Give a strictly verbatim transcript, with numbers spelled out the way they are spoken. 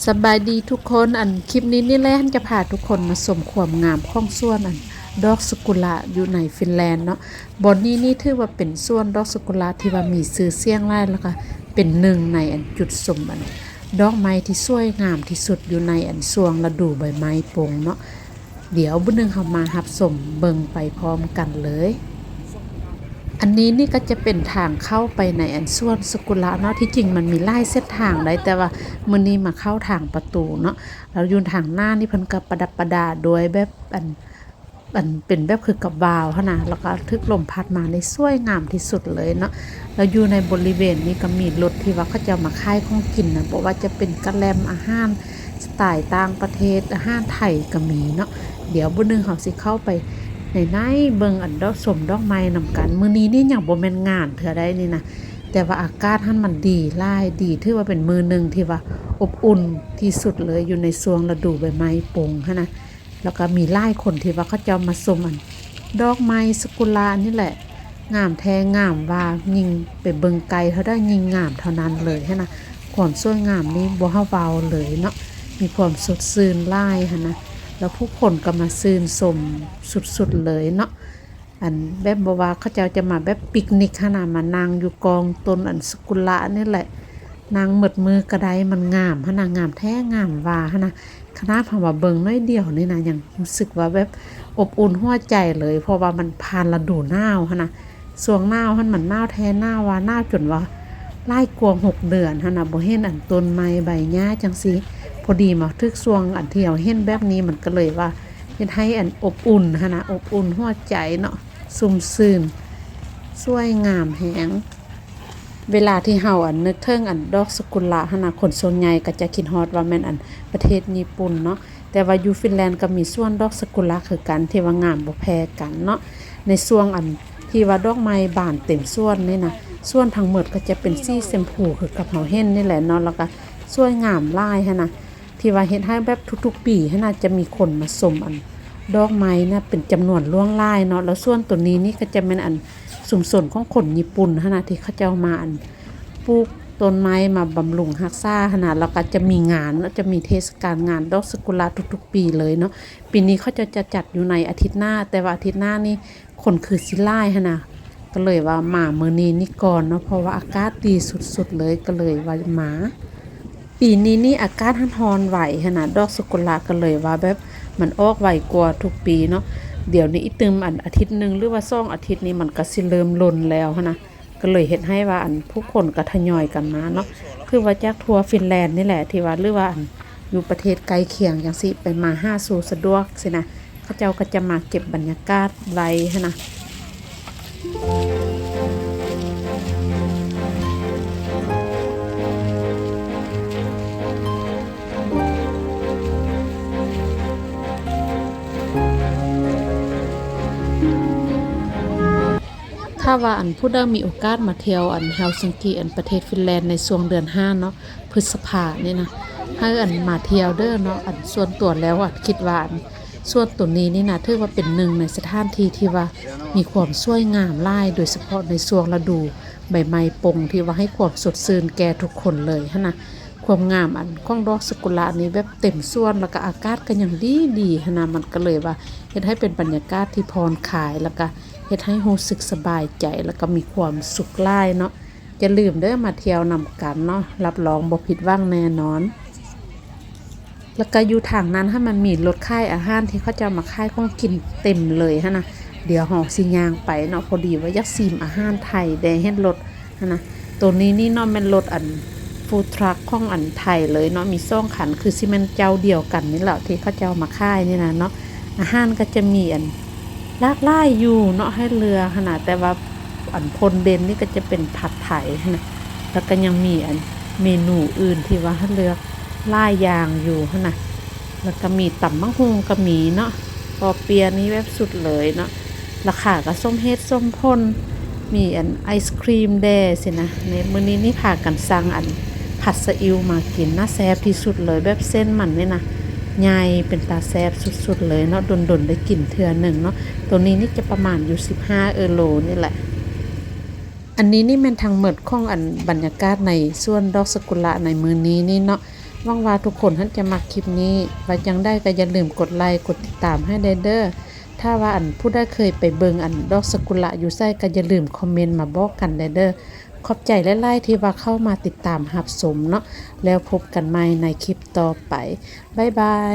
สบายดีทุกคน อันคลิปนี้นี่แหละจะพาทุกคนมาชมความงามของสวนอันดอกซากุระอยู่ในฟินแลนด์เนาะ บ่อนนี้นี่ถือว่าเป็นสวนดอกซากุระที่ว่ามีชื่อเสียงหลาย แล้วก็เป็นหนึ่งในอันจุดชมอันดอกไม้ที่สวยงามที่สุดอยู่ในอันช่วงฤดูใบไม้ปลงเนาะ เดี๋ยวบุญหนึ่งเขามารับชมเบิ่งไปพร้อมกันเลย อันนี้นี่ก็จะเป็นทางเข้าไปในอันสวนซากุระเนาะ ที่จริงมันมีหลายเส้นทางได้ แต่ว่ามื้อนี้มาเข้าทางประตูเนาะ แล้วอยู่ทางหน้านี่เพิ่นก็ประดับประดาด้วยแบบอัน อันเป็นแบบคือกับวาวหั้นนะ แล้วก็ถูกลมพัดมาในสวยงามที่สุดเลยเนาะ แล้วอยู่ในบริเวณนี้ก็มีรถที่ว่าเขาจะมาขายของกินนะ บ่ว่าจะเป็นกะแลมอาหารสไตล์ต่างประเทศ อาหารไทยก็มีเนาะ เดี๋ยวบุญหนึ่งเขาสิเข้าไปในในเบิ่งอันดอกชมดอกไม้นำกัน มื้อนี้นี่ยังบ่แม่นงานเทื่อใดนี่นะ แต่ว่าอากาศหั้นมันดีหลาย ดี ถือว่าเป็นมื้อหนึ่งที่ว่าอบอุ่นที่สุดเลย อยู่ในช่วงฤดูใบไม้ปลงหั้นนะ แล้วก็มีหลายคนที่ว่าเขาเจ้ามาชมอันดอกไม้ซากุระนี่แหละ งามแท้งามว่า ยิ่งไปเบิ่งไกลเท่าใดยิ่งงามเท่านั้นเลยหั้นนะ ความสวยงามนี่บ่เฮาเว้าเลยเนาะ มีความสดชื่นหลายหั้นนะ แล้วผู้คนก็มาชื่นชมสุดๆเลยเนาะ อันแบบบ่ว่าเขาเจ้าจะมาแบบปิกนิกหั้นนะ มานั่งอยู่กองต้นอันซากุระนี่แหละ นั่งหมดมื้อก็ได้ มันงามหั้นนะ งามแท้งามว่าหั้นนะ ขนาดเฮาว่าเบิ่งน้อยเดียวนี่นะ ยังรู้สึกว่าแบบอบอุ่นหัวใจเลย เพราะว่ามันผ่านฤดูหนาวหั้นนะ ช่วงหนาวหั้นมันหนาวแท้หนาวว่า หนาวจนว่าหลายกว่าหกเดือนหั้นนะ บ่เห็นอันต้นไม้ใบหญ้าจังซี้ พอดีมาถูกช่วงอันที่เฮาเห็นแบบนี้ มันก็เลยว่าเฮ็ดให้อันอบอุ่นหั้นนะ อบอุ่นหัวใจเนาะ ชุ่มชื่น สวยงามแฮง เวลาที่เฮาอันนึกถึงอันดอกซากุระหั้นนะ คนส่วนใหญ่ก็จะคิดฮอดว่าแม่นอันประเทศญี่ปุ่นเนาะ แต่ว่าอยู่ฟินแลนด์ก็มีสวนดอกซากุระคือกัน ที่ว่างามบ่แพ้กันเนาะ ในช่วงอันที่ว่าดอกไม้บานเต็มสวนนี่นะ สวนทั้งหมดก็จะเป็นสีชมพูคือกับเฮาเห็นนี่แหละเนาะ แล้วก็สวยงามหลายหั้นนะ ที่ว่าเฮ็ดให้แบบทุกๆปีหั้นนะ จะมีคนมาชมอันดอกไม้นะเป็นจำนวนหลวงหลายเนาะ แล้วสวนตัวนี้นี่ก็จะแม่นอันชุมชนของคนญี่ปุ่นหั้นนะ ที่เขาเจ้ามาอันปลูกต้นไม้มาบำรุงรักษาหั้นนะ แล้วก็จะมีงานเนาะ จะมีเทศกาลงานดอกซากุระทุกๆปีเลยเนาะ ปีนี้เขาเจ้าจะจัดอยู่ในอาทิตย์หน้า แต่ว่าอาทิตย์หน้านี่คนคือสิหลายหั้นนะ ก็เลยว่ามามื้อนี้นี่ก่อนเนาะ เพราะว่าอากาศดีสุดๆเลย ก็เลยว่ามา ปีนี้นี่อากาศหั้นร้อนไหวหั้นนะ ดอกซากุระก็เลยว่าแบบมันออกไวกว่าทุกปีเนาะ เดี๋ยวนี้อีกตึมอันอาทิตย์หนึ่งหรือว่าสองอาทิตย์นี้มันก็สิเริ่มหล่นแล้วหั้นนะ ก็เลยเฮ็ดให้ว่าอันผู้คนก็ทยอยกันมาเนาะ คือว่าจากทั่วฟินแลนด์นี่แหละ ที่ว่าหรือว่าอันอยู่ประเทศใกล้เคียงจังซี้ ไปมาหาสู่สะดวกซี้นะ เขาเจ้าก็จะมาเก็บบรรยากาศไว้หั้นนะ ถ้าว่าอันผู้ใดมีโอกาสมาเที่ยวอันเฮลซิงกิ อันประเทศฟินแลนด์ในช่วงเดือนห้าเนาะ พฤษภานี่นะ ให้อันมาเที่ยวเด้อเนาะ อันส่วนตัวแล้วอันคิดว่าอันสวนตัวนี้นี่นะ ถือว่าเป็นหนึ่งในสถานที่ที่ว่ามีความสวยงามหลาย โดยเฉพาะในช่วงฤดูใบไม้ปลง ที่ว่าให้ความสดชื่นแก่ทุกคนเลยหั้นนะ ความงามอันของดอกซากุระนี่แบบเต็มสวน แล้วก็อากาศก็ยังดีดีหั้นนะ มันก็เลยว่าเฮ็ดให้เป็นบรรยากาศที่ผ่อนคลาย แล้วก็เฮ็ดให้รู้สึกสบายใจ แล้วก็มีความสุขหลายเนาะ อย่าลืมเด้อมาเที่ยวนำกันเนาะ รับรองบ่ผิดหวังแน่นอน แล้วก็อยู่ทางนั้นหั้นมันมีรถขายอาหารที่เขาจะมาขายของกินเต็มเลยหั้นนะ เดี๋ยวเฮาสิย่างไปเนาะ พอดีว่าอยากชิมอาหารไทยแด่ เห็นรถหั้นนะ ตัวนี้นี่เนาะแม่นรถอันฟู้ดทรัคของอันไทยเลยเนาะ มีสองคัน คือสิแม่นเจ้าเดียวกันนี่แหละที่เขาจะเอามาขายนี่นะเนาะ อาหารก็จะมีอันหลากหลายอยู่เนาะ ให้เลือกหั้นนะ แต่ว่าอันโพนเด่นนี่ก็จะเป็นผัดไทยหั้นนะ แล้วก็ยังมีอันเมนูอื่นที่ว่าให้เลือกหลายอย่างอยู่หั้นนะ แล้วก็มีตำบักหุ่งก็มีเนาะ ปอเปี๊ยะนี่แบบสุดเลยเนาะ ราคาก็สมเหตุสมผล มีอันไอศครีมแด่ซี้นะ ในมื้อนี้นี่พากันสั่งอันผัดซีอิ๊วมากินนะ แซ่บที่สุดเลย แบบเส้นมันนี่นะ ใหญ่เป็นตาแซ่บสุดๆเลยเนาะ ดนๆได้กินเทื่อหนึ่งเนาะ ตัวนี้นี่จะประมาณอยู่สิบห้ายูโรนี่แหละ อันนี้นี่แม่นทั้งหมดของอันบรรยากาศในสวนดอกซากุระในมื้อนี้นี่เนาะ หวังว่าทุกคนหั้นจะมักคลิปนี้ ว่าจั่งใดก็อย่าลืมกดไลค์กดติดตามให้แด่เด้อ ถ้าว่าอันผู้ใดเคยไปเบิ่งอันดอกซากุระอยู่ไสก็อย่าลืมคอมเมนต์มาบอกกันแด่เด้อ ขอบใจหลายๆที่ว่าเข้ามาติดตามรับชมเนาะ แล้วพบกันใหม่ในคลิปต่อไป บ๊ายบาย